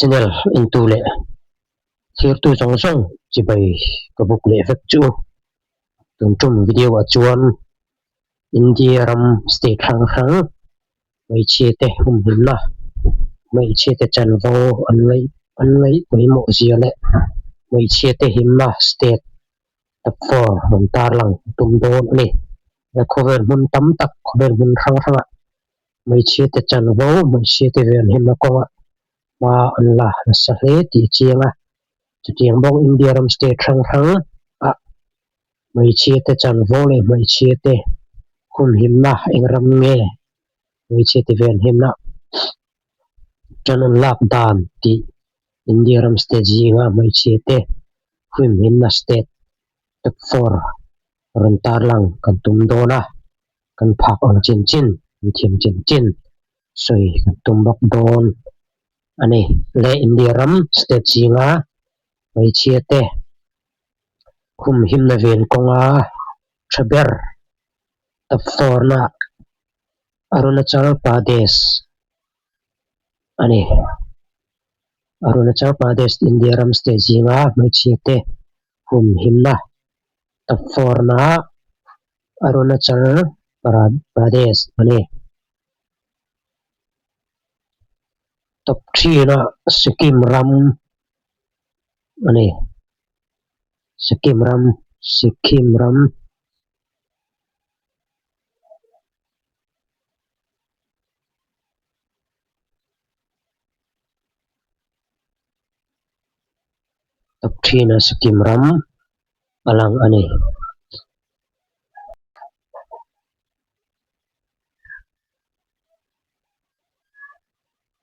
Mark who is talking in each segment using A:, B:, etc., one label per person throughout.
A: Channel entu leh thlirtu zawng zawng chibai ka buk leh vek chu. Tun tum video ah chuan India ram state hrang hrang hmeichhia te humhimna, hmeichhia te chanvo an ngaih an ngaih pawimawh zia leh hmeichhia te himna state top four rawn tarlang tum dawn a ni. He khawvel hmun tam tak khawvel hmun hrang hrangah hmeichhia te chanvo hmeichhia te venhimna kawngah hma an la nasa hle tih a chiang a. Chutiang bawk India ram state hrang hrang ah hmeichhia te chanvo leh hmeichhia te humhimna eng ram nge hmeichhia te venhimna tan an lak dan tih India ram state zinga hmeichhia te humhimna state top four rawn tarlang kan tum dawn a, kan phak ang chin chin, kan thiam chin chin sawi kan tum bawk dawn a ni. Le India ram state zinga hmeichhia te humhimna ven kawnga tha ber top four na Arunachal Pradesh a ni. Arunachal Pradesh India ram state zinga hmeichhia te humhimna top four na Arunachal Pradesh a ni. Top three na Sikkim ram a ni. Sikkim ram Sikkim ram. Top three na Sikkim ram a lang a ni.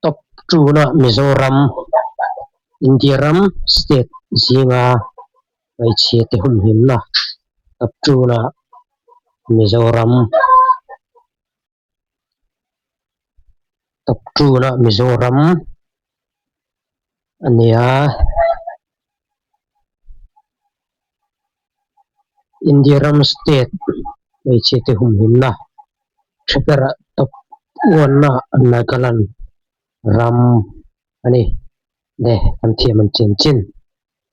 A: Top two na Mizoram India ram state zinga hmeichhia te humhimna top two na Mizoram top two na Mizoram a ni a. India ram state hmeichhia te humhimna tha berah top one na Nagaland ram a ni le kan thiam ang chin chin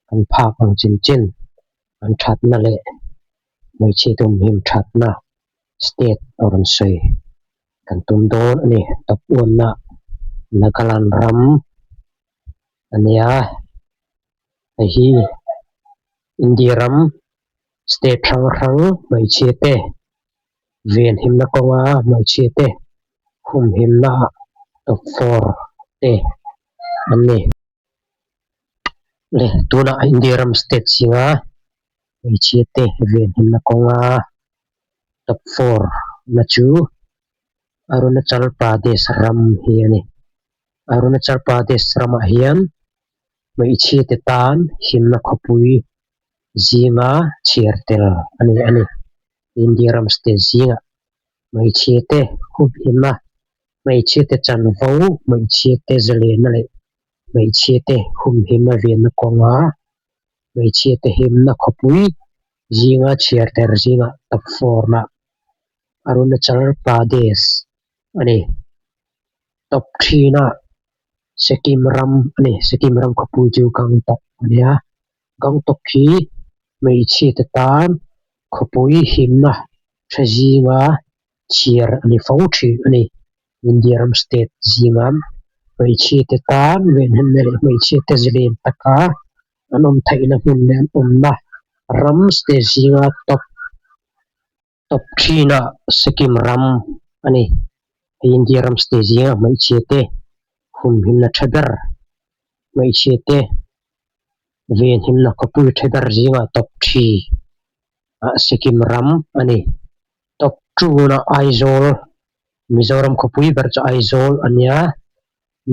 A: kan phak ang chin chin an thatna leh hmeichhia te humhim thatna state a rawn sawi kan tum dawn a ni top one na Nagaland ram a nia. Hei hi India ram state hrang hrang hmeichhia te venhimna kawnga hmeichhia te humhimna ah top four te an ni. Le tunah India ram state zinga hmeichhia te venhimna kawnga top four na chu Arunachal Pradesh ram hi a ni. Arunachal Pradesh ramah hian hmeichhia te tan himna khawpui zinga chhiar tel a ni a ni. India ram state zingah hmeichhia te humhimna, hmeichhia te chanvo, hmeichhia te zalenna leh hmeichhia te humhimna venna kawnga hmeichhia te himna khawpui zinga chhiar tel zingah top four na Arunachal Pradesh a ni. Top thin a Sikkim ram a ni Sikkim ram khawpui chu Gangtok a nia Gangtok hi hmeichhia te tan khawpui himna tha zinga chhiar a ni fo thin a ni India ram state zinga hmeichhia te tan venhimna leh hmeichhia te zalen taka an awm theihna hmun leh an awmna ram state zinga top Top thin a Sikkim ram a ni. Hei India ram state zinga hmeichhia te humhimna tha ber, hmeichhia te venhimna khawpui tha ber zinga top three ah Sikkim ram a ni. Top two na Aizawl, Mizoram khawpui ber chu Aizawl a nia.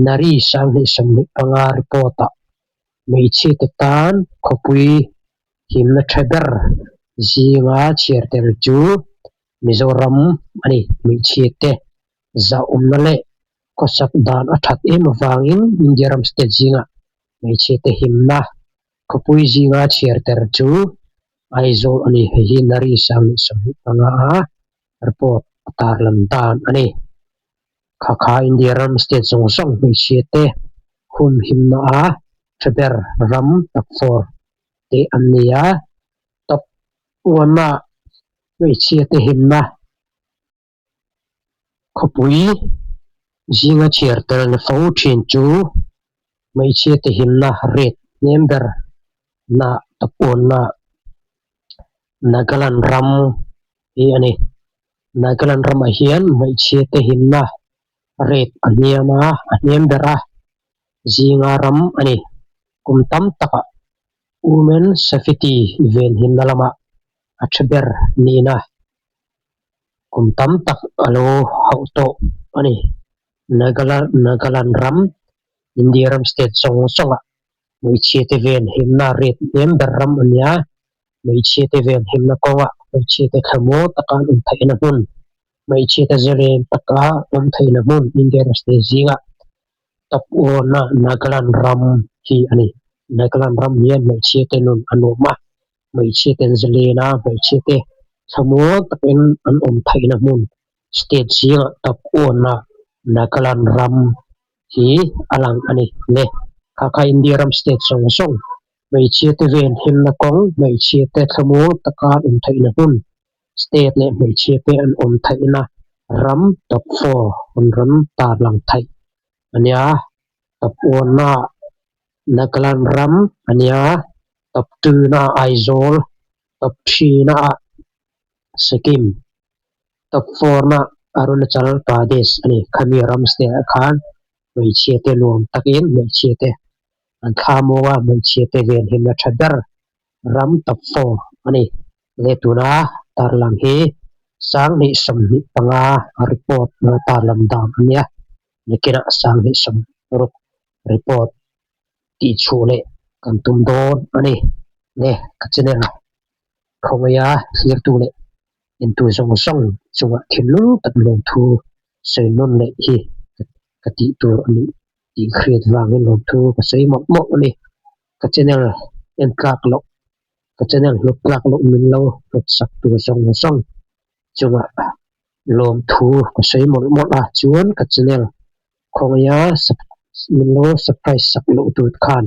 A: Nari sanghnih 25 report ah hmeichhia te tan khawpui Himna tha ber zinga chhiar tel chu Mizoram a ni. Hmeichhia te zahawmna leh khawsak dan a that em avangin India ram state zingah hmeichhia te himna khawpui zinga chhiar tel chu Aizawl a ni. Hei hi Nari 1025 a report a tarlan dan a ni. Kha kha India ram state zawng zawng hmeichhia te. Humhimna a tha ber ram top four te an ni a, top one ah hmeichhia te himna khawpui zinga chhiar tel na fo thin chu hmeichhia te himna rate hnem ber na top one ah Nagaland ram hi a ni. Nagaland ramah hian hmeichhia te himna rate a hniam a, a hniam ber a, zinga ram a ni. Kum tam takah Women Safety venhimna lamah a tha ber nihna kum tam tak a lo hauh tawh a ni. Nagaland ram, India ram state zawng zawngah hmeichhia te venhimna rate hniam ber ram a nia. Hmeichhia te venhimna kawngah hmeichhia te thlamuang taka an awm theihna hmun Hmeichhia te zalen taka awm theihna hmun India ram state zingah top one-a Nagaland ram hi a ni. Nagaland ram hian hmeichhia te nun a nuam a, hmeichhia ten zalen a, hmeichhia te thlamuang takin an awm theihna hmun state zingah top one-a Nagaland ram hi a lang a ni. Le kha kha India ram state zawng zawng hmeichhia te venhimna kawng, hmeichhia te thlamuang taka an awm theihna hmun State leh hmeichhia te an awm theihna ram top four an rawn tarlang theih a nia. Top one na Nagaland ram a nia, top two na Aizawl, top three na Sikkim, top four na Arunachal Pradesh a ni. Khami ram state ah khan hmeichhia te nuam takin hmeichhia te an thla maw a, hmeichhia te venhimna tha ber ram top four a ni. Le tuna tarlang hi 2025 report na tarlan dan a nia, nakinah 2060 report tih chhuah leh kan tum dawn a ni. Le ka channel khawngaia thlirtu leh entu zawng zawng chungah thinlung tak lawmthu sawi nawn leh hi ka tih tur a nih tih hriat vangin lawmthu ka sawi mawlh mawlh a ni. Ka channel en tlak loh ka channel hlut tlak loh min lo hlut sak tur zawng zawng chungah lawmthu ka sawi mawlh mawlh a chuan ka channel khawngaia min lo subscribe sak loh tur khan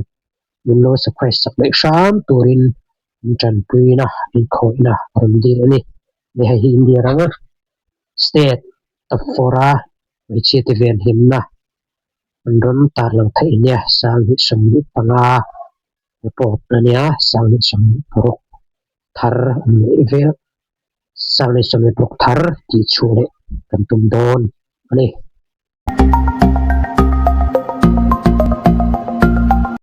A: min lo subscribe sak leh hram turin min tanpuina inkhawihna a rawn dil a ni. Hei hi India ram state top four a hmeichhia te venhimna an rawn tarlang theih nia 2025 report a nia 2026 thar an neih vel 2026 thar tih chhuah leh kan tum dawn a ni.